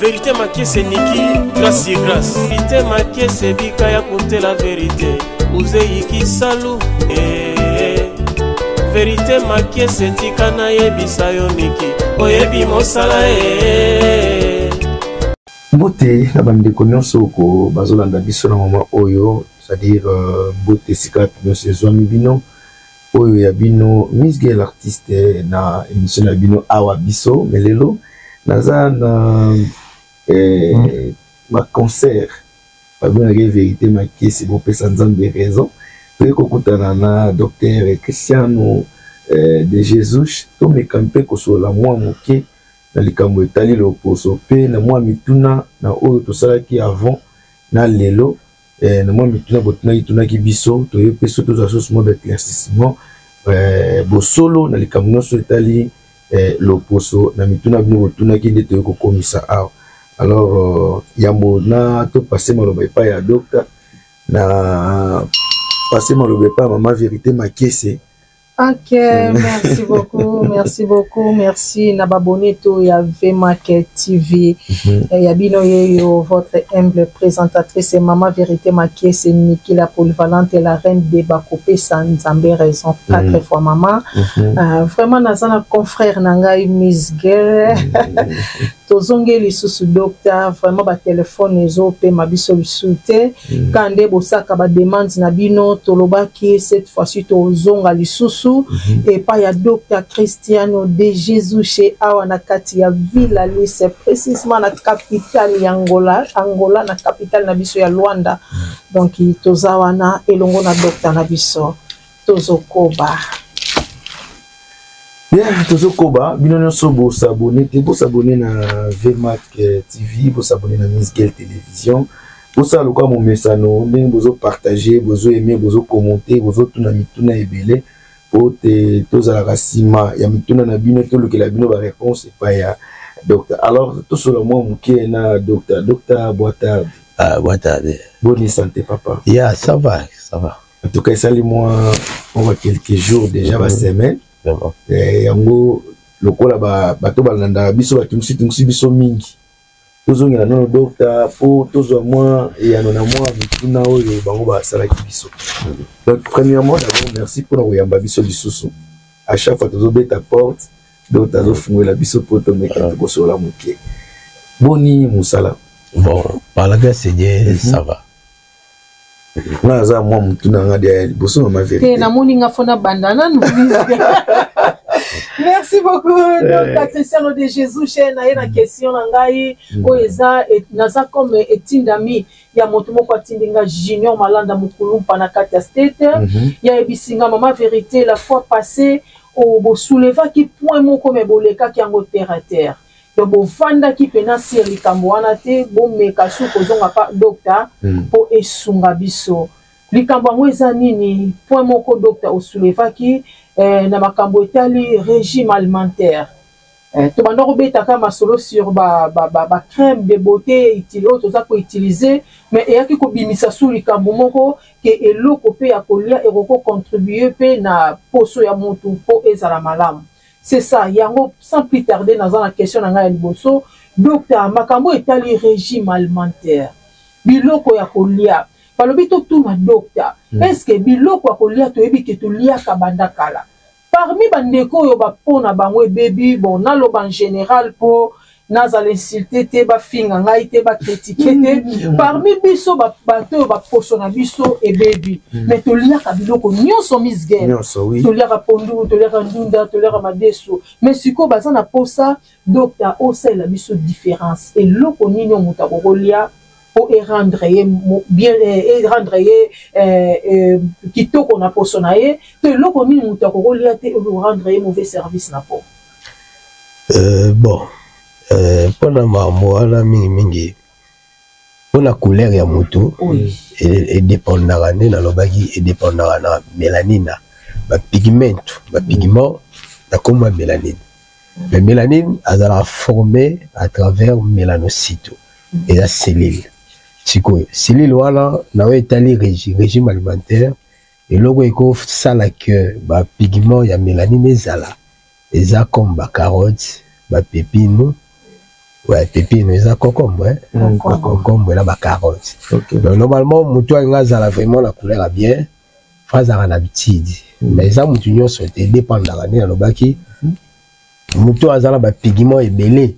Verite makiese niki grâce sur grâce. Verite makiese bika ya kuntela verite uzeyi kisalu eh, eh. Verite makiese tika nayebisa yo miki oyebi mosala eh. Mbote na bandeko nyonso ko bazolanda biso na mama oyo, c'est-à-dire mbote esika nyonso ezwami bino oyo ya bino Miss Girl artiste na émission na bino awa biso. Mais lelo naza na ba concert babengaki Vérité Makiese, bopesa Nzambe raison. Toyei kokutana na docteur Cristiano de Jesus, tomeka mpe kosolola mwa moke na likambo etali loposo mpe na mwa mituna na oyo tosalaki avant na lelo, na mwa mituna botunaki tunaki biso, toye mpe so tozwa susu mwa baéclaircissement, bosolo na likambo nyonso etali loposo na mituna bino botunaki nde toye kokomisa awa. Alors yambo na topase maloba epai ya docteur, na pase maloba epai ya mama Vérité Makiese. Ok, merci beaucoup, merci beaucoup, merci na babone to ya VMAC TV. Ya bino yeyo, votre humble présentatrice, Maman Vérité Makiese Niki, la polyvalente, la reine de Bakopesa Nzambe raison, quatre fois maman. Vraiment naza na confrère na ngai Miss Girl. Tozongi lisusu docteur, vraiment ba téléphone ezopema biso lisusu te. Ka nde bosaka ba demande na bino, tolobaki cette fois-ci tozonga lisusu epai ya docteur Cristiano de Jesus chez awa na kati ya Villa Alice, précisément na capitale ya Angola, Angola na capitale na biso ya Luanda. Donc toza wana elongo na docteur na biso, tozokoba. Bien, tozokoba. Bino nyonso bosabone te, bosabone na VMAC TV, bosabone na Miss Girl Télévision, bosala lokola momesano ndenge bozopartage, bozoaime, bozokommente, bozotuna mituna ebele po te tozalaka nsima ya mituna na bino, tolukela bino baréponse epai ya docteur. Alors tosola mwa moke na docteur. Docteur, boa tarde. Ah, boa tarde. Boni santé, papa? Yeah, ça va, ça va. En tout cas esali mwa quelques jours déjà, basemaine. Vraiment. Yango lokola bato balandaka biso batungisi biso mingi, tozongela nano docteur mpo tozwa mwa eyano na mwa mituna oyo bango basalaki biso. Donc premièrement, d'abord merci mpona koyamba biso lisusu. À chaque fois tozobeta porte, donc azofungolela biso mpo tomeka tokosola moke. Boni mosala? Bon, par la grâce de Dieu, ça va. Nga naza mwa motuna nga dia liboso, mama te. Vérité. Namoni nga fo nabanda nanu. Merci beaucoup, docteur Cristiano de Jesus che. Na ye na question na ngai oyo eza naza comme etindami ya moto moko atindi nga, Junior Malanda Mokulumpa na kati ya State. Yayebisi nga: "Mama Vérité, la fois passée bosoulevaki point moko, me bolekaki yango terre à terre, donc bovandaki mpena sur likambo wana te. Bomeka su kozonga pa docteur mpo esunga biso." Likambo yango eza nini? Point moko docteur osoulevaki na makambo etali régime alimentaire. Tobanda kobetaka masolo sur ba crème de beauté oyo toza koutilize, mais eyaki kobimisa su likambo moko ke eloko mpe ya kolia ekoki contribue mpe na poso ya motu mpo ezala malamu. C'est ça yango. Sans plus tarder, naza na question na ngai ya liboso, docteur: makambo etali régime alimentaire, biloko ya kolia. Balobi totuna docteur, est ce que biloko ya kolia, toyebi ke toliaka banda kala, parmi bandeko oyo bapo na bango ebebi, bon, naloba en général mpo nazala insulte te, bafinga ngai te, bakritike te, parmi biso bato oyo baposo na biso ebebi, mais toliaka biloko nyonso, Miss Girl. Nyonso, oui. Toliaka pondu, toliaka ndunda, toliaka madesu, mais sikoyo baza na posa docteur osalela biso différence: eloko nini oyo moto akokolia mpo erendre ye bien, erendre ye kitoko na poso na ye, to eloko nini moto akokolia te oyo rendre ye mauvais service na po? Bon, mpona makambo wana, mingimingi mpona couleur ya motu, edépendaka nde nalobaki, edépendaka na mélanine, bapigment, bapigment na kombo ya mélanine. Mais mélanine azalaka formé à travers mélanocyte, eza cellule. Sikoyo cellule wana na oyo etali régime alimentaire, eloko ekosala ke bapigment ya mélanine ezala, eza comme bacarotte, bapépino. Ouais, pepino eza concombre, hein? Concombre na ba carotte. Donc normalement mutu alinga azala vraiment na couleur ya bien, faut azalaka na habitude. Mais eza mutu nyonso te, dépendaka nde nalobaki. Mutu aza na ba pigment ebele,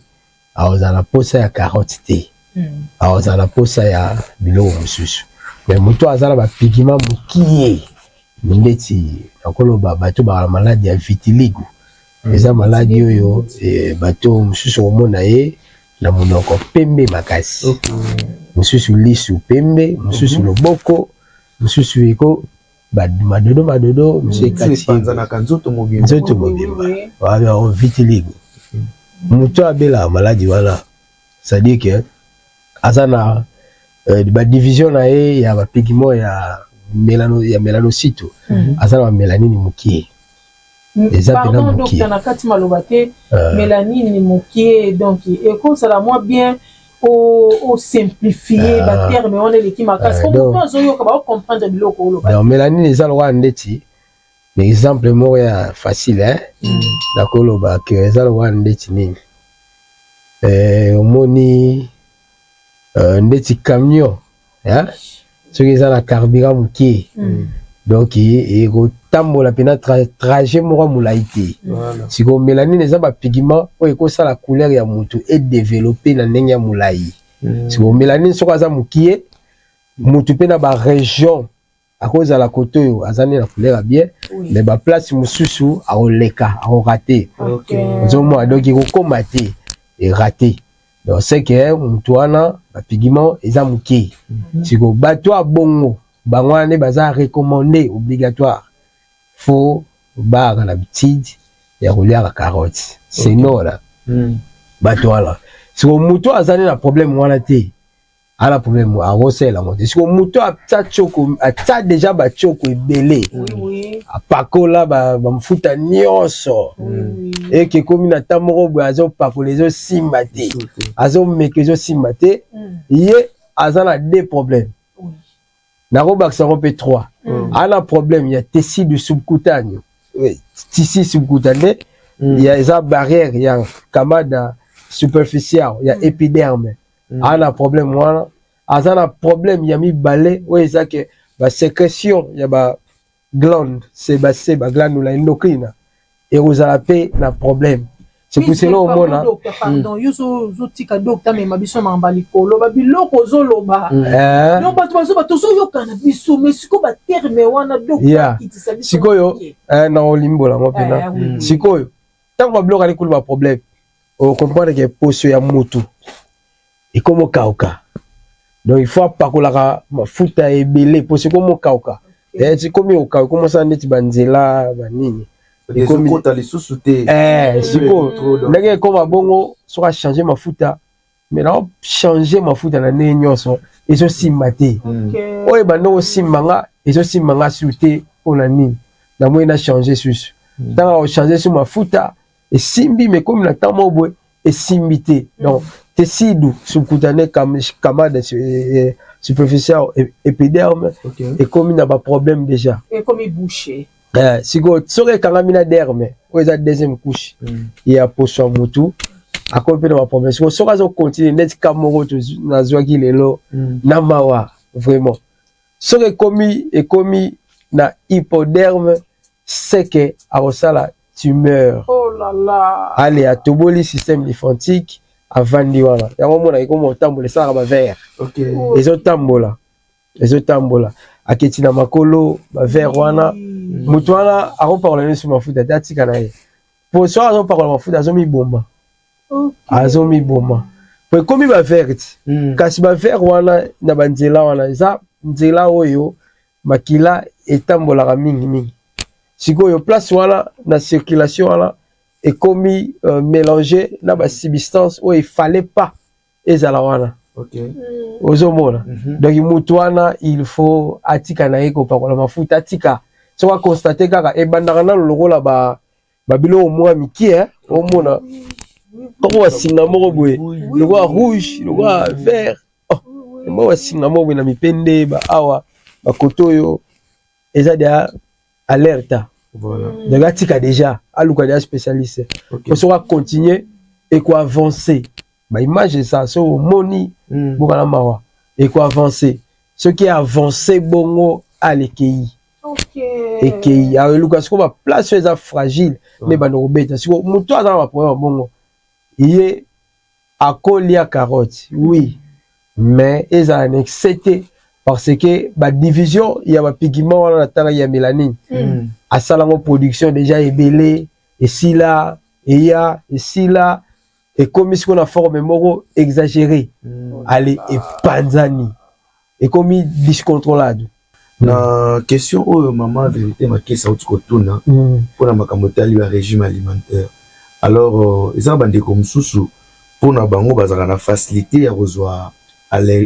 akozala na posa ya carotte te. Akozala na posa ya biloko mosusu. Mais mutu aza na ba pigment mokie, ndeti nakoloba bato bakala maladi ya vitiligo. Eza maladi oyo bato mosusu komona ye na monoko pembe makasi, mosusu lisu pembe, mosusu loboko, mosusu eko madodo madodo, mosusu ekati nzoto mobimba. Nzoto mobimba wana vitiligo. Moto abelaka maladi wana, c'est-à-dire que aza na badivision na ye ya bapigment ya mélano, ya mélanocyte, aza na bamélanine mokie. Eza pardon docteur, na kati maloba te, mélanine mokie, donc ekozala mwa bien osimplifie baterme wana eleki makasi po moto azoyoka baocomprendre biloko oloba. Donc mélanine eza lokola ndeti exemple moko ya facile, hein? Nakoloba ke eza lokola ndeti nini, omoni ndeti camion, hein? Soki eza na carburant mokie, donc ekotambola mpena trajet moko ya molai te. Sikoyo mélanine eza bapigment oyo ekosala couleur ya motu edéveloppe na ndenge ya molai. Sikoyo mélanine soki aza mokie, motu mpe na barégion akozala kote oyo aza nde na couleur ya bien, mais baplace mosusu akoleka, akorater. Ozomona, donc ekokóma te, erater. Donc c'est que motu wana bapigment eza moke. Sikoyo bato ya bongo, bango wana nde baza recommandé obligatoire, faut bayaka na habitude ya koliaka carotte senora. Bato wana, sikoyo motu aza nde na problème wana te, ala problème akosalela yango te. Sikoyo motu atia tioko, atia déjà batioko ebele, apakola bafuta nyonso, eke ekomi na ta moko boye, azopakola ezosimba te, azomeka ezosimba te. Ye aza na deux problèmes, nakobakisa yango mpe trois. Ana problème ya tecido subcutâneo, tissu subcutané ya eza barrière ya camada superficielle ya épiderme. Ana problème wana. Aza na problème ya mibale oyo eza ke basécrétion ya ba glande sébacée, baglandula endocrine, ekozala mpe na problème. C'est pour cela omona Pardon, yo ozotika docteur amema biso mamba likolo, babiloko ozoloba, donc bato bazoba tozoyokana biso, mais sikoyo baterme wana, docteur, akitisa biso. Sikoyo na olimbola yango mpena. Sikoyo ntango babiloko ali kulu baproblème, ocomprendre ke poso ya mutu ekomi okauka, donc il faut apakolaka mafuta ebele. Poso ekomi okauka, ekomi okauka, ekomosala neti banzela banini. Ezokota lisusu te. Sikoyo ndenge ekoma bongo, soki achange mafuta, mais na change mafuta na ndenge nyonso ezosimba te. Oyo ebanda kosimba nga, ezosimba nga su te. Mpona nini? Namoni na change susu. Ntango akochange su mafuta, esimbi, mais komi na ntango moko boye esimbi te. Donc tecido subcutané, camada superficielle épiderme ekomi na baproblème déjà. Ekomi bouché. Sikoyo soki ekangami na derme oyo eza deuxième couche ya poso ya motu, akomi mpe na baproblème. Sikoyo soki azocontinue neti ka moko nazwaki lelo na mawa vraiment, soki ekomi na hypoderme, seke akosala tumeur. Oh là là. Ale atoboli système lymphatique, avandi wana, yango omonaka ekoma otambola, esalaka baver. Ezotambola, ezotambola, aketi na makolo, baver wana. Moto wana akopakola nyonso mafuta te, atika na ye, po soki azopakola mafuta azomiboma. Azomiboma po ekomi baver ti. Kasi baver wana na banzela wana eza nzela oyo makila etambolaka mingimingi. Sikoyo place wana na circulation wana ekomi mélange na basubstance oyo efallait pas ezala wana. Ozomona? Donc mutu wana il faut atika na ye kopakola mafuta, atika. Soki aconstate kaka, ebandaka nano lokola babiloko mwa mikie, omona koko basinga moko boye lokola rouge, lokola vert, oh, mwa basinga moko boye na mipende ba awa bakoto oyo eza dia alerte. Donc atika déjà, aluka déjà spécialiste. Po soki acontinue, ekoavance. Baimage eza so omoni mboka na mawa ekoavance. Soki avance bongo, alekei. Ekei, aeluka sikoyo baplace oyo eza fragile nde bando kobeta. Sikoyo moto aza na baproblème ya bongo, ye akolia carotte, oui, mais ezala na excès te, parce que badivision ya bapigment wana natangaki ya mélanine, asalango production déjà ebele, esila, eya esila, ekomi sikoyo na forme moko exagéré. Ale epanzani, ekomi discontrôlable. Na question oyo mama Vérité Makesa auti kotuna mpona makambo etali ba régime alimentaire, alors eza na bandeko mosusu, mpona bango bazalaka na facilité ya kozwa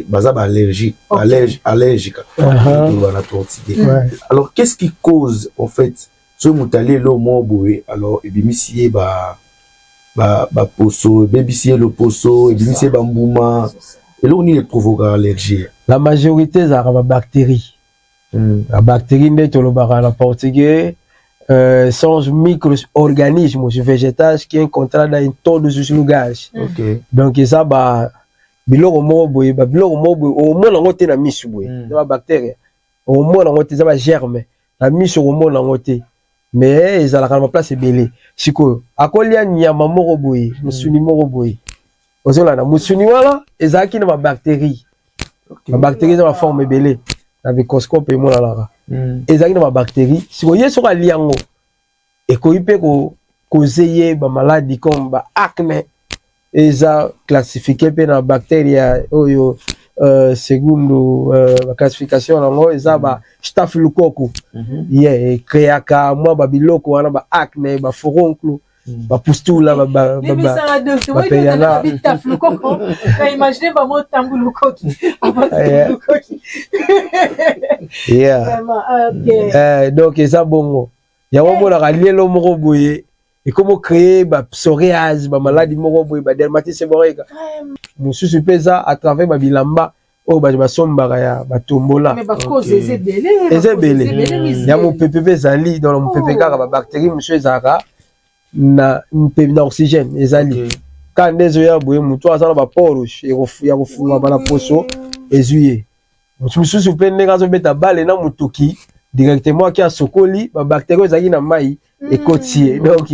baza baallergique, allergique toloba na portugais. Alors, qu'est-ce qui cause en fait, soki moto alie eloko moko boye, alors ebimisi ye baposo, ebebisi ye loposo, ebimisi ye bambuma, eloko nini eprovokaka allergie? La majorité ezalaka babactérie. Babactérie nde tolobaka na portugais, são os micro-organismos vegetais que encontrados em todos os lugares. Donc eza ba biloko moko boye, ba biloko moko boye omona yango te na misu boye. Eza babactérie, omona yango te, eza bagerme, na miso okomona yango te, mais ezalaka na baplace ebele. Sikoyo akolia nyama moko boye, mosuni moko boye, ozolanda mosuni wana ezalaki na babactérie. Babactérie eza baforme ebele, na microscope emonanaka. Ezalaki na babactérie. Sikoyo ye soki alia yango, ekoki mpe koze ye bamaladi comme ba acné. Eza classifié mpe na bactérie oyo, segundo baclassification yango eza ba staphylocoque. Ye ecréaka mwa babiloko wana, ba acné, bafuroncle, bapustula. Limbisanga, docteur, Bapeyana. Staphylocoque, na imagine bango ntango lukoki lukoki. Vraiment, ok. Donc eza bongo yango omonaka lielo moko boye ekomi créer bapsoriase, bamaladi moko boye, badermatite seborrhéique. Mosusu mpe eza à travers babilamba oyo bato basombaka ya batombola. Mais bacause eza ebele. Eza ebele. Ya mopepe mpe ezali. Donc na mopepe kaka, babactérie mosusu ezalaka na na oxygène ezali kaka nde ezoya boye. Motu aza na bapores ya kofungwama na poso, ezwi ye. Motu mosusu mpe, ndenge azobeta bale na motuki, directement aki asokoli, babactérie oyo ezalaki na mai ekoti ye. Donc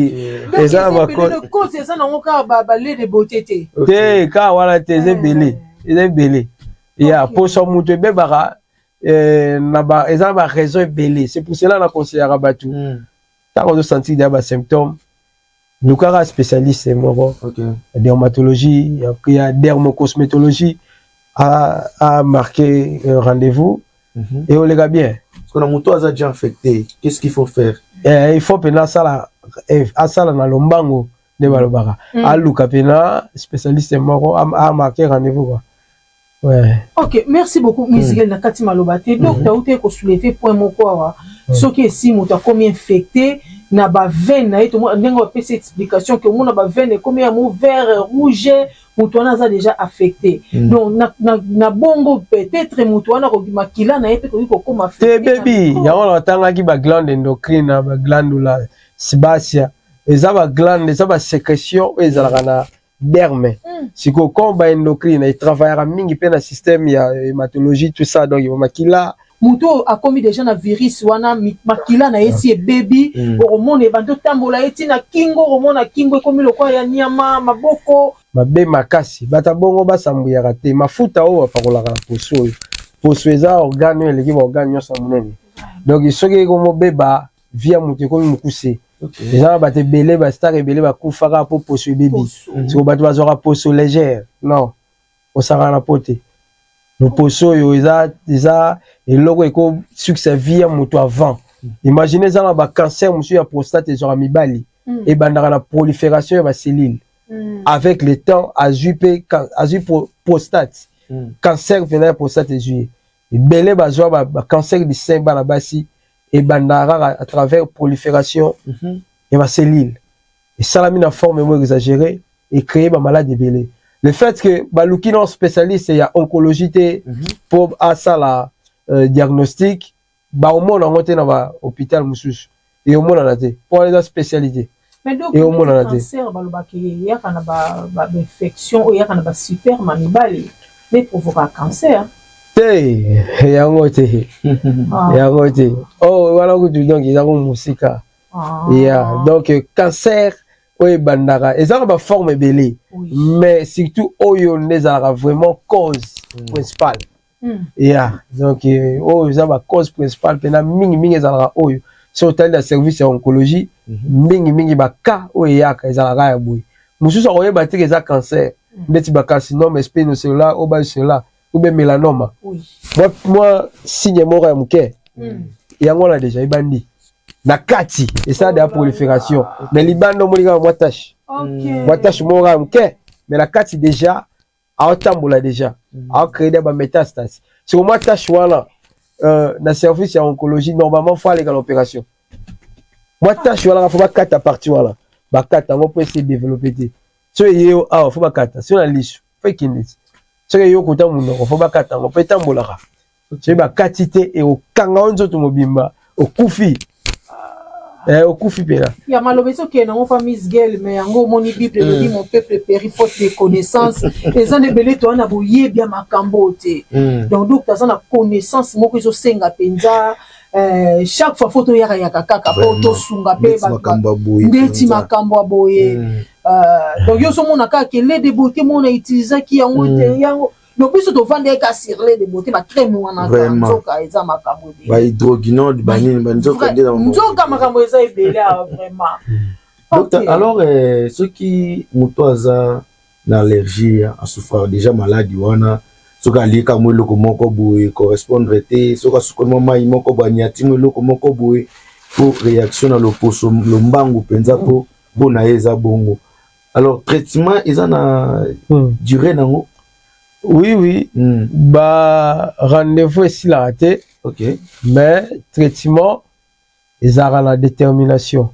eza na cause, eza nango kaka balait de beauté te. Te, kaka wana te, eza ebele, eza ebele ya poso ya moto ebebaka na ba eza na baraison ebele. C'est pour cela na conseillaka bato, ntango ozosentir deya basymptôme, lukaka spécialiste moko ya dermatologie, ya dermocosmétologie, a marqué rendez-vous et oleka bien. Parce que na moto aza déjà infecté, qu'est-ce qu'il faut faire? Il faut mpena asala na lombango nde balobaka, aluka mpena spécialiste moko, a marqué rendez-vous quoi. Ouais. Ok, merci beaucoup, Misigel. Na kati maloba te, donc auti kosoulever point moko awa. Soki esi moto akomi infecté na baveine na ye, ndenge bapesi explication ke omona baveine ekomi ya mo vert rouge, moto wana aza déjà affecté. Donc na bongo, peut-être moto wana makila na ye mpe koki kokóma. Te, bebi yango na batangaki baglande endocrine na baglandula sebácea. Eza baglande, eza basécrétion oyo ezalaka na derme. Sikoyo comme baendocrine etravaillaka mingi mpe na système ya hématologie, tout ça, donc makila. Moto oyo akomi déjà na virus wana, makila na ye si ebebi, okomona ebandi otambola ye ntina kingo, okomona kingo ekomi lokola ya nyama, maboko. Mabe makasi. Bato bongo basambuyaka te. Mafuta oyo bapakolaka na poso oyo, poso eza organe oyo eleki baorgane nyonso ya monene. Donc soki ekomobeba, vie ya moto ekomi mokuse. Eza na bato ebele, bastar ebele bakufaka mpo poso ebebi. Siko bato bazwaka poso légère, non, osakaka na po te. Loposo oyo eza eloko ekosukisa vie ya moto avant. Imagine, eza na bacancer mosusu ya prostate ezwaka mibali, ebandaka na prolifération ya bacellule. Avec le temps, azwi mpe azwi prostate, cancer mpena ya prostate ezwi ye. Ebele bazwa bacancer du sein, bana basi, ebandaka kaka à travers prolifération ya bacellule esalami na forme moko exagéré, ecréer bamaladi ebele. Le fait que baluki na spécialiste ya oncologie te mpo asala diagnostic, baomona yango te na bahôpital mosusu, eomonana te mpo wana eza spécialité. Eomonana te. Cancer balobaka eyaka na bainfection oyo eyaka na basperme ya mibali nde provoka cancer. Te, yango te, yango te. Oh, wana kutu donc ezango mosika. Ya, donc cancer oyo ebandaka, eza na baforme ebele, mais surtout oyo nde ezalaka vraiment cause principale. Ya, donc oyo eza bacause principale mpena mingimingi ezalaka oyo. So otali na service ya oncologie, mingimingi bacas oyo eyaka ezalaka ya boye. Mosusu akoyeba te ke eza cancer, ndeti bacarcinome spinocellulaire oyo basellulaire ou bien mélanome. Mwa signe moko ya moke, yango wana déjà ebandi na kati, esala de ya prolifération. Mais libanda omoni kaka mwa tache, mwa tache moko kaka moke, mais na kati déjà aotambola, déjà aocréer de bamétastase. Siko mwa tache wana, na service ya oncologie, normalement faut aleka na opération. Mwa tache wana, faut bakata partie wana, bakata yango mpo ese développe te. So eye yo awa, faut bakata. So na liso, faut ekende ti. Soki eye okota monoko, faut bakata yango mpo etambolaka. Soki bakati te, ekokanga yo nzoto mobimba, okufi, okufi mpena. Ya maloba ezokende nango pa Miss Gel, mais yango omoni, Bible elobi: "Mon peuple périt faute de connaissance." Eza nde ebele toza na boyebi ya makambo oyo te. Donc docteur aza na connaissance moko ezosenga mpenza chaque fois faut toyakayaka kaka mpo tosunga mpe Ndeti makambo ya boye. Ndeti mpenza. Makambo ya boye. Donc yo ozomona kaka ke lait de beauté moko na utilisaki yango te, yango. Donc biso tovandaki kaka sur lait de beauté, bacrème wana kaka. Nzoka eza makambo ebele. Bahydroquinone, banini, banzoka nde na Nzoka makambo eza ebele awa vraiment. Docteur, alors soki moto aza na allergie, asouffraka déjà maladie wana, soki alieka mwa eloko moko boye correspondre te, soki asukoli mwa mai moko boye, aniati mwa eloko moko boye, po réaction na loposo lombangu mpenza, mpo mpo na ye eza bongo, alors traitement eza na durée nango? Oui. Ba rendez-vous esilaka te. Mais traitement ezalaka na détermination.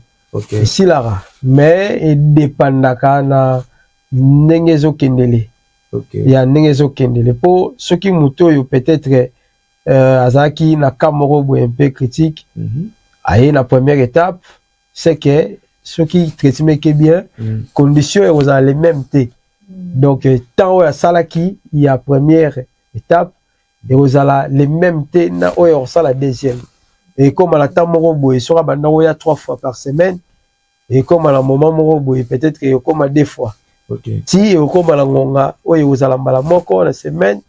Esilaka, mais edépendaka na ndenge ezokendele. Ya ndenge ezokendele, mpo soki moto oyo peut-être azalaki na cas moko boye mpe critique, aye na première étape, c'est que soki traitement eke bien, condition ekozala le même te. Donc temps oyo asalaki ya première étape ekozala le même te na oyo akosala deuxième. Ekóma na temps moko boye, soki abanda koya trois fois par semaine, ekóma na moment moko boye peut-être ekóma deux fois, ti ekóma na ngonga oyo ekozala mbala moko na semaine.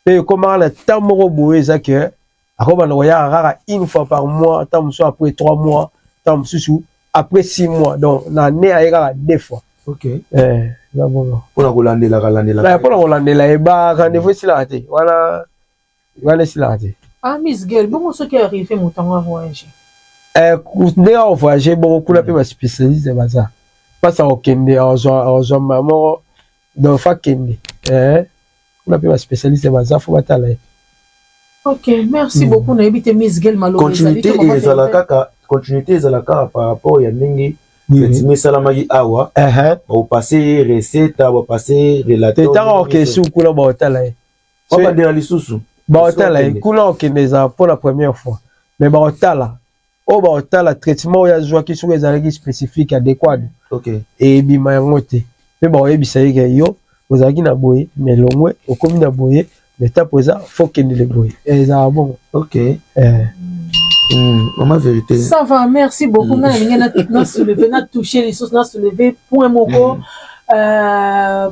Mpe ekómaka na temps moko boye, eza ke akobanda koyaka kaka une fois par mois, temps mosusu après 3 mois, temps mosusu après 6 mois. Donc na année aye kaka deux fois. Eza bongo. Mpona kolandelaka landelaka. Mpona kolandela ye, ba rendez-vous esilaka te wana, wana esilaka te. Ah, Miss Gel, bongo soki arrive moto yango avoyage? Ndenge akovoyage bongo, kuna mpe baspécialiste baza. Mpasi akokende, azwa mbala moko, donc faut akende kuna mpe baspécialiste baza, faut batala ye. Ok, merci beaucoup. Nayebi te, Miss Gel, maloba ezali? Continuité ezala kaka, continuité ezala kaka par rapport ya ndenge traitement esalamaki awa, baopase recette, bapase relateur. Ntango okende su kuna, baotala ye. Babandela lisusu. Baotala ye kuna. Okende, ezala mpo la première fois, mais baotala oyo, baotala traitement oyo azwaki, soki ezalaki spécifique, adéquat, ebima yango te. Mpe bakoyebisa ye ke yo ozalaki na boye, mais longwe okomi na boye, mais étape eza faut kendele boye, ezala bongo. Mama Vérité. Ça va, merci beaucoup. Nga nalingi na soulever, na toucher lisusu, na soulever point moko,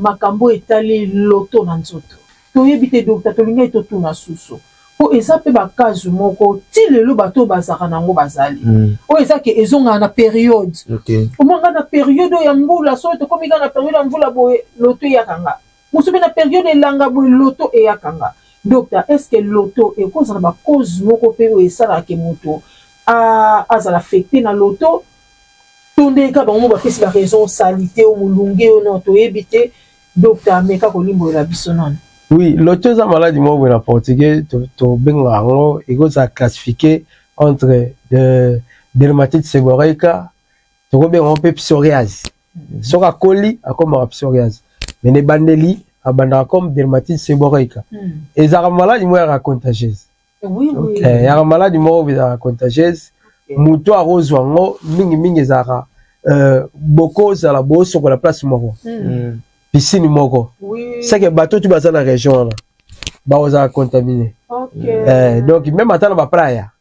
makambo etali loto na nzoto. Toyebi te, docteur, tolingai totuna susu mpo eza mpe bakazu moko ti lelo bato oyo bazalaka nango bazali, oyo eza ke ezongaka na période. Omwanga na période oyo ya mbula, soki tokomi kaka na période ya mvula boye, loto eyaka nga. Mosu mpe na période elanga boye, loto eyaka nga. Docteur, est ce que loto ekozala bacause moko mpe oyo esalaka ke moto azala affecté na loto, to nde kaka bango mo bapesi baraison, saleté oyo, molunge oyo? Non, toyebi te. Docteur, ameka kolimbolela biso nano. Oui, loto eza maladie moko boye na portugais tobengaka yango, ekozala classifié entre de dermatite seborrheica, tokobenga yango mpe psoriase. Soki akoli, akomaka psoriase, mais na ebandeli abandaka comme dermatite seborrheica. Ezalaka maladie moko yaka contagieuse. Yaka maladie moko ezalaka contagieuse. Moto akozwa yango mingimingi ezalaka Bokozala bosokola place moko, piscine moko, c'est que bato tu baza na région wana bakozala contaminé. Donc même ata na bapraya,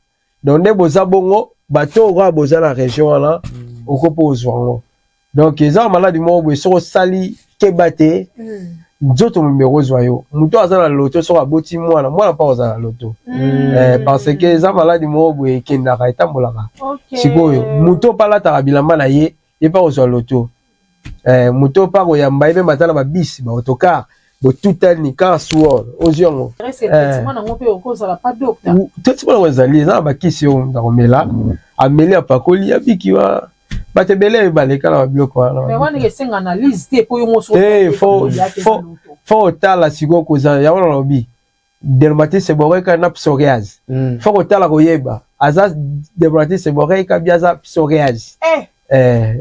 donc nde boza bongo, bato oyo kaka boza na région wana, oko mpo ozwa yango. Donc eza maladi moko boye, soki osali keba te, nzoto mobimba ekozwa yo. Moto aza na loto, soki aboti mwana, mwana mpa kozala na loto. Parce que eza maladi moko boye ekendaka, etambolaka. Sikoyo moto mpe alataka bilamba na ye, ye mpa kozwa loto. Moto mpa koyamba ye mpe ata na babisi, baautocar, botutani kaka suor, ozwi yango. Traitement nango mpe okozala pa docteur? Traitement nango ezali, eza na bakisi oyo moto akomela, ameli, apakoli, abiki. Wa bato ebele baleka na babiloko wana. Mais wana esenga analyse te po yo moso? Te, faut otala sikoyo kozala yango na lobi dermatite seborrheique na psoriase. Faut kotala koyeba aza dermatite seborrheique bi aza psoriase.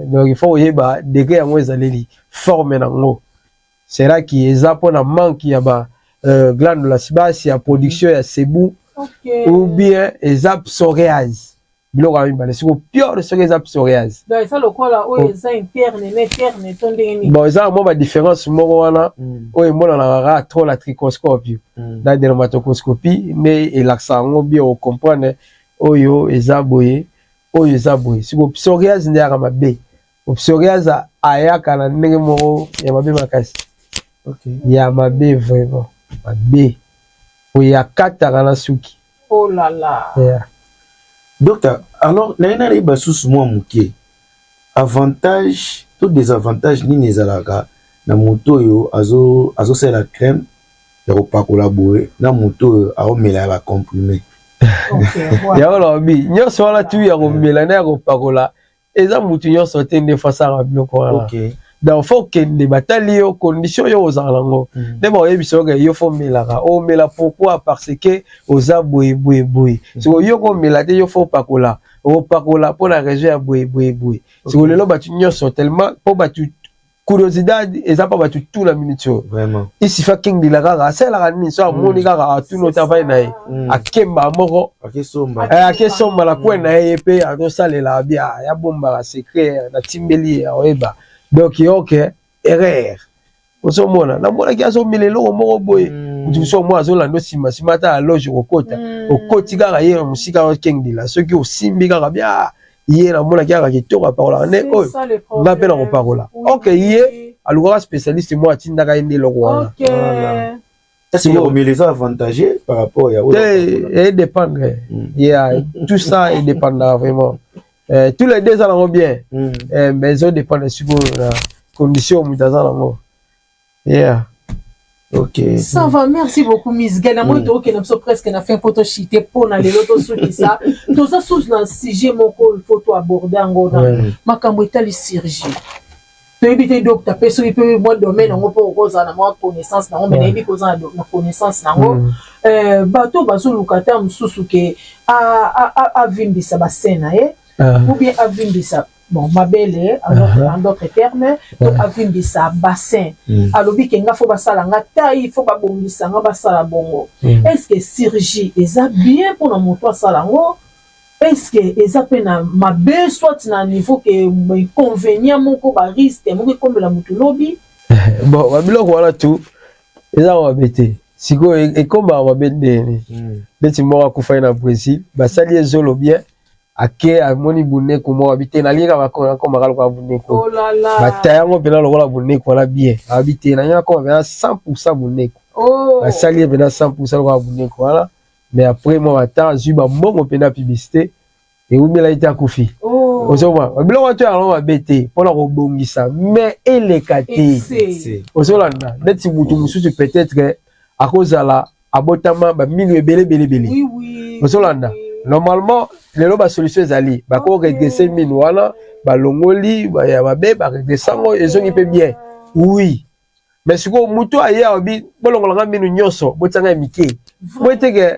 Donc il faut koyeba degré yango ezaleli, forme nango seraki eza mpona manque ya ba glande sébacée, ya production ya sébum, ou bien eza psoriase. Biloko ya mibale siko pire soki eza psoriase. Donc eza lokola oyo eza interne na interne to ndenge nini? Bon, eza na mwa badifférence moko wana oyo emonanaka kaka trop la trichoscopie na dermatoscopie nde elakisa yango bien, ocomprendre oyo eza boye, oyo eza boye. Siko psoriase nde yaka mabe. Psoriase ayaka na ndenge moko ya mabe makasi, ya mabe, vraiment mabe, oyo akataka na suki. Oh là là. Yeah. Docteur, alors naye nayeba susu mwa moke, avantage to désavantage nini ezalaka na moto oyo azosalela crème ya kopakola boye na moto oyo aomela ya bacomprimé? Yango nalobi, nyonso wana tu ya komela na ya kopakola, eza mutu nyonso te nde faut asalaka biloko wana. Donc faut okende, batali yo condition yo ozala nango, nde bakoyebisa yo ke yo faut omelaka. Omela pourquoi? Parce que oza boye boye boye. Sikoyo yo komela te, yo faut opakola, opakola mpo na raison ya boye boye boye. Sikoyo lelo bato nyonso tellement mpo bato curiosité eza mpo bato tu na minute oyo. Isifa akengela kaka, asalelaka nini? So amoni kaka, atuni ota avai na ye, akemba moko. Akesomba. Akesomba na kwe na ye, ye mpe azosalela bia yabombaka secret, natimbeli ye, aoyeba. Donc ok, erreur ozomona, namonaki azomela eloko moko boye. Moto mosusu omoi azolanda nsima nsima, ata aloge kokota, okoti kaka ye na mosika, okengela, soki osimbi kaka bia ye, namonaki kaka kitoko, apakolaka nde oyo, nga mpe na kopakola. Ok, ye alukaka spécialiste moko atindaka ye nde eloko wana. Komela eza avantageux par rapport ya te, edépendre. Yeah, tout ça edépendaka vraiment. Tous les deux eza nango bien, mais ezodépendre sikoyo na condition moto aza nango, yeah. Ok. Ça va, merci beaucoup, Miss Gel. Namoni tokokende biso presque na fin mpo toshite mpo na lelo tosukisa. Toza susu na sujet moko, il faut toaborde yango na makambo etali chirurgie. Toyebi te, docteur, mpe soki mpe mwa domaine yango mpo okozala na mwa connaissance nango, mais nayebi kozala na connaissance nango. Bato bazoluka ata mosusu ke avimbisa basein na ye ou bien avimbisa, bon, mabele en d'autres termes, to avimbisa bassin, alobi ke nga faut basala nga taille, faut babongisa nga, basala bongo. Est ce que chirurgie eza bien mpona moto asala yango? Est ce que eza mpe na mabe, soit na niveau ke inconvénient moko, barisque moko ekomela motu lobi? Bon, babiloko wana tu eza mabe te. Sikoyo ekomaka mabe ndeni? Neti moko akufaki na Brésil, basali ye zolo bien, ake amoni buneko moko, abi te, nalingi kaka nakomaka lokola buneko. Oh là là. Bata yango mpena lokola buneko wana bien, abi te, nalingi nakoma mpena 100 buneko. Oh. Basali ye mpena 100 lokola buneko wana, mais après mwa bata azwi bambongo mpena publicité, ewumelaki te, akufi. Oh. Ozomona biloko wana to yango mabe te mpona kobongisa, mais eleka te. Excès. Ozolanda neti mutu mosusu peut-être akozala abotama baminu ebele ebele ebele. Ozolanda, normalement lelo basolution ezali, bako redresse minu wana, balongoli ya mabe, baredresse yango, ezongi mpe bien, oui. Mais sikoyo motu aye, alobi bolongola nga minu nyonso, botianga ya mike boye teke,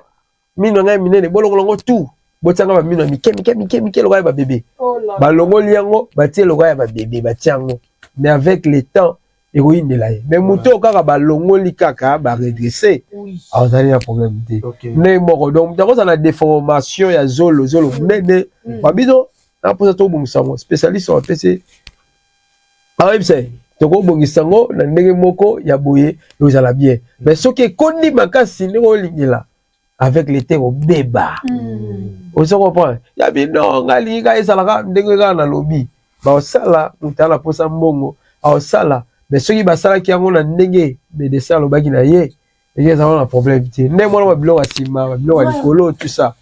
minu ya ngai minene bolongola yango tout, botianga baminu ya mike mike mike mike lokola ya babebe. Oh là. Balongoli yango, batie lokola ya babebe, batie yango, mais avec le temps ekoyindela ye. Mais motu oyo kaka balongoli, kaka baredresse, azali na problème te. Ndenge moko, donc moto akozala na déformation ya zolo, zolo monene, babino. Na mposa tobongisa yango, spécialiste apesi, ayebisa ye tokobongisa yango na ndenge moko ya boye, ezala bien. Mais soki ekondi makasi ndenge olingela, avec le temps obeba. Ozo comprendre ya bino, nga alingi kaka ezalaka ndenge kaka nalobi. Baosala, moto ala mposa mbongo aosala. Mais soki basalaki yango na ndenge médecin alobaki na ye, eke ezala na problème te. Nde mwana babiloko ya nsima, babiloko ya likolo, tout ça.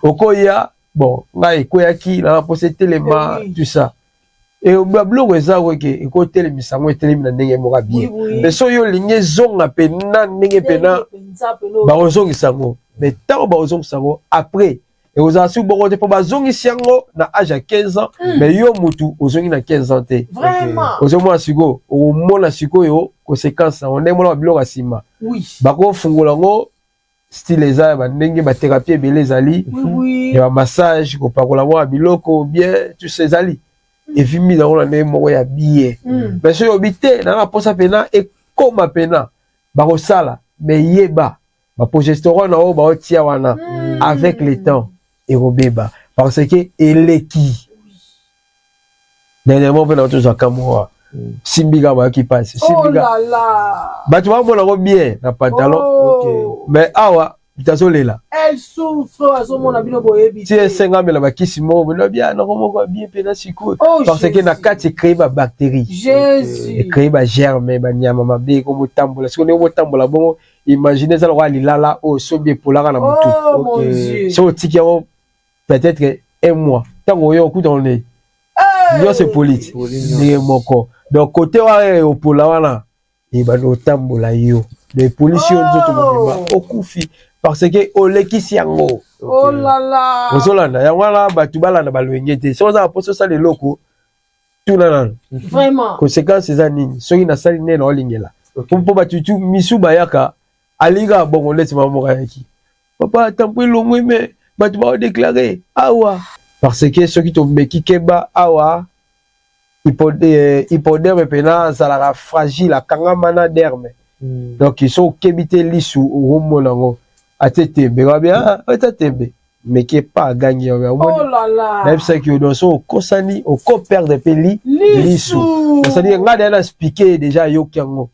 Okoya, bon, ngai ekweyaki na mposa etelema, tout ça. Babiloko eza koke ekotelemisa yango, etelemi na ndenge moko ya bien. Mais soki olingi ezonga pena ndenge pena bakozongisa yango, mais ntango bakozongisa yango après, ekozala soki bongo te, mpo bazongisi yango na âge ya 15 ans. Mais yo mutu ozongi na 15 ans te, ozomona sikoyo, okomona sikoyo conséquence yango ndenge mona babiloko ya nsima bakofungola yango. Style eza ya bandenge, bathérapie ebele ezali ya bamassage, kopakola mwa biloko bien, tout ça ezali, evimbi nango na ndenge moko ya bien. Mais soki obi te, nanga mposa pena ekóma pena, bakosala. Mais yeba, baprogestérone oyo baotia wana, avec le temps ekobeba, parce que eleki. Dernièrement mpe na tozwaka mwa simbika, bayoki mpasi, simbika. Bato bamona yango bien na pantalon, mais awa moto azolela. Elle souffre, azomona bino boyebi. Ti esengamela bakisi moko bono bia nango moko ya bien mpena sikoyo, parce que na kati ecréer babactérie, ecréer bagerme, banyama mabe ekomotambola. Sikoyo ndenge motambola bongo, imagine eza lokola lilala oyo sombi epolaka na motu. Soki otiki yango peut-être un mois, ntango oyo okuta one nyonso epoli ti ndenge moko. Donc côté wana opola wana, ebanda otambola yo, donc epolisi yo nzoto mobimba, okufi, parce que olekisi yango. Ozolanda yango wana, bato balanda balwenge te. Soki oza na mposa osala eloko, tuna nano conséquence eza nini soki nasali nde naolingela. Mpo bato tu misu bayaka, alingi kaka bongo. Neti mama moko ayaki: "Papa, tampon elongwe, me bato baodéclarer awa." Parce que soki tomeki, keba awa, hypoderme mpena azalaka fragile, akangama na derme. Donc soki okebi te, lisu okomona yango atie tembe, kabi ata tembe meke pa agangi yango. Nayebisaki yo, donc soki okosani, okoperdre mpe li lisu. C'est-à-dire ngai deya na expliquer déjà, ayoki yango,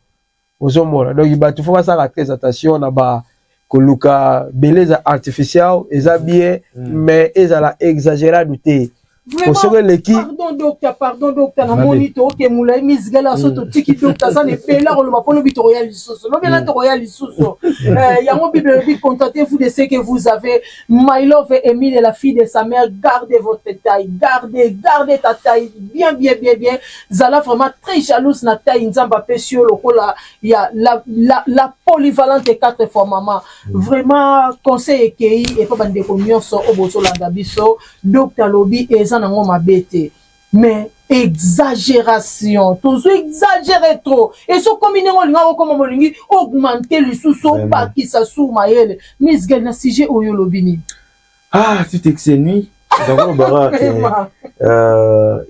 ozomona. Donc bato faut basalaka très attention na ba koluka beleza artificiel. Eza bien, mais ezala exagérado te. Soki eleki. Pardon docteur, pardon docteur, namoni toke molai misigala so totiki. Docteur aza na ebele akoloba mpo lobi tokoya lisusu, lobi ena tokoya lisusu. Yango Bible elobi: "Contentez-vous de ce que vous avez." My love Emile, la fille de sa mère, gardez votre taille, gardez, gardez ta taille bien, bien, bien, bien. Zala vraiment très jalouse na taille Nzambe apesi yo, lokola ya la polyvalente quatre fois mama. Vraiment conseil ekei epa bandeko nyonso oyo bozolanda biso. Docteur alobi eza nango mabe te, mais exagération, tozo exagérer trop. Esokomi ndenge olinga okoma, molingi augmente lisusu, obakisa sur mayele. Misgel, na sujet oyo olobi nini? Ah, tout excès nuit. Yango lobaka ke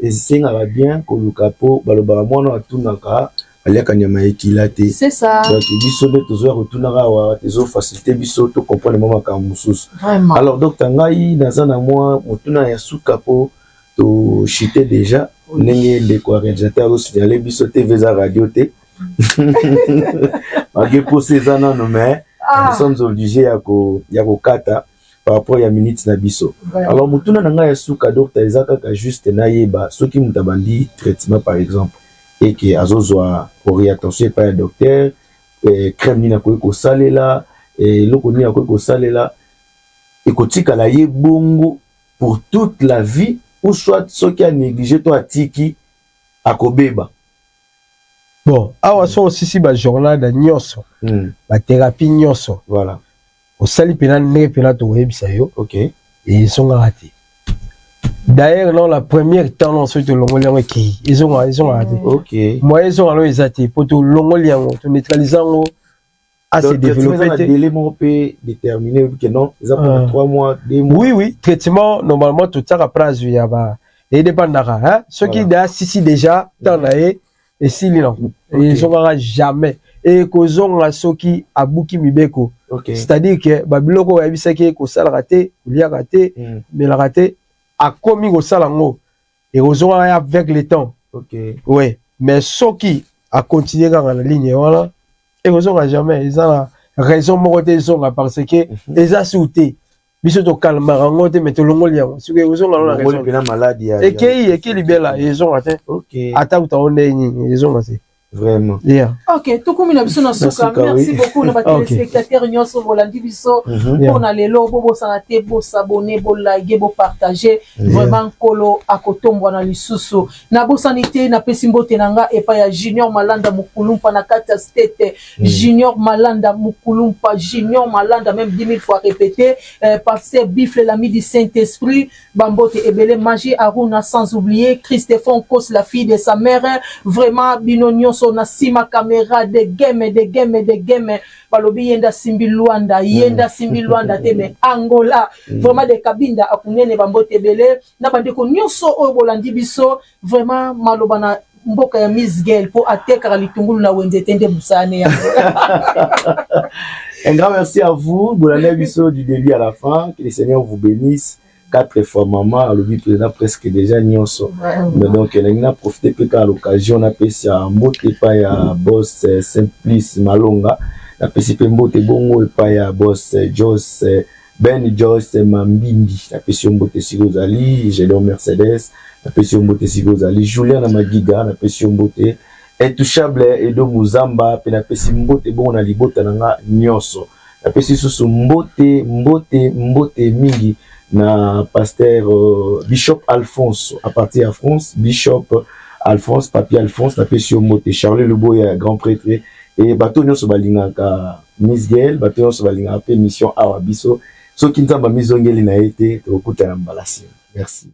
esengaka bien koluka, mpo balobaka mwana atunaka aliaka nyama ekila te. C'est ça. Donc biso nde tozoya kotunaka awa, tozofacilité biso tocomprendre mwa makambo mosusu. Alors docteur, ngai naza na mwa motuna ya suka, mpo tochite déjà ndenge ndeko ya réalisateur azosignaler biso. TV eza radio te, malgré posa eza nano, mais nous sommes obligés ya kokata par rapport ya minute na biso. Alors motuna na ngai ya suka, docteur, eza kaka juste nayeba soki moto abandi traitement par exemple, eke azozwa orientation epai ya docteur, crème nini akoki kosalela, eloko nini akoki kosalela, ekotikala ye bongo pour toute la vie, ou soit soki anéglige to atiki, akobeba? Bon, awa so osisi bajournal na nyonso, bathérapie nyonso, osali mpena ndenge mpena tokoyebisa yo, ezongaka te. D'ailleurs non, la première temps non, soki tolongoli yango, ekei, ezongaka, ezongaka te. Moyen ezonga no eza te, po tolongoli yango, toneutralize yango, ase développer te. Délai moko mpe déterminé que non, eza mpona 3 mois, 2 mois? Oui, traitement normalement totiaka place ya ba edépendaka, hein? Soki deya sisi déjà temps na ye esili nango, ezongaka jamais. Ekozonga soki abuki mibeko, c'est-à-dire que babiloko oyo ayebisaki ye kosalaka te, koliaka te, melaka te. Akomi kosala yango, ekozonga avec le temps. Ouais, mais soki acontinue kaka na ligne wana, ekozonga jamais. Eza na raison moko te ezonga, parce que eza su te. Biso tokalmaka yango te, mais tolongoli yango. Soki ekozonga no na raison, ekei, ekei libela, ezonga te. Ata kuta ngo ndenge nini, ezonga te. Vraiment. Yeah. Ok, tokomi na biso na suka. Merci beaucoup na batéléspectateur nyonso bolandi biso mpona lelo. Bobosana te bos'abonner, bolike, bopartage. Vraiment, Nkolo akotombwana lisusu. Nabosani te, napesi mbote na nga epai ya Junior Malanda Mokulumpa na kati ya State. Junior Malanda Mokulumpa, Junior Malanda, même 10 000 fois répété, pasteur Bifle, l'ami du Saint-Esprit, bambote ebele. Magie Aruna, sans oublier Christophe Kos, la fille de sa mère. Vraiment, bino nyonso na nsima caméra de game, de game, de game. Balobi yenda simbi Lwanda, yenda simbi Lwanda te, mais Angola. Vraiment, de Kabinda akunene, bambote ebele na bandeko nyonso oyo bolandi biso. Vraiment, maloba na mboka ya Miss Gel, mpo atekaka litungulu na wenze te, nde mosane yango. Un grand merci à vous, bolanda biso du début à la fin. Que le Seigneur vous bénisse. Quatre fois maman alobi président presque déjà nyonso. Mais donc nalingi na profite mpe kaka l'occasion, napesa mbote epai ya boss Simplice Malonga, napesi mpe mbote bongo epai ya boss Jos Ben Jos Mambimbi, napesi yo mbote esika ozali. Gédon Mercedes, napesi yo mbote esika ozali. Julien na Magiga, napesi yo mbote. Intouchable Edo Muzamba mpe napesi mbote bongo na libota na nga nyonso. Napesi lisusu mbote, mbote, mbote mingi na pasteur Bishop Alphonse à partir ya France. Bishop Alphonse, Papi Alphonse, napesi yo mbote. Charlie Luboya, grand prêtre, e bato nyonso balingaka Miss Gel, bato nyonso balingaka mpe mission awa biso. Soki Nzambe amizongeli na ye te, tokokutana mbala nsima. Merci.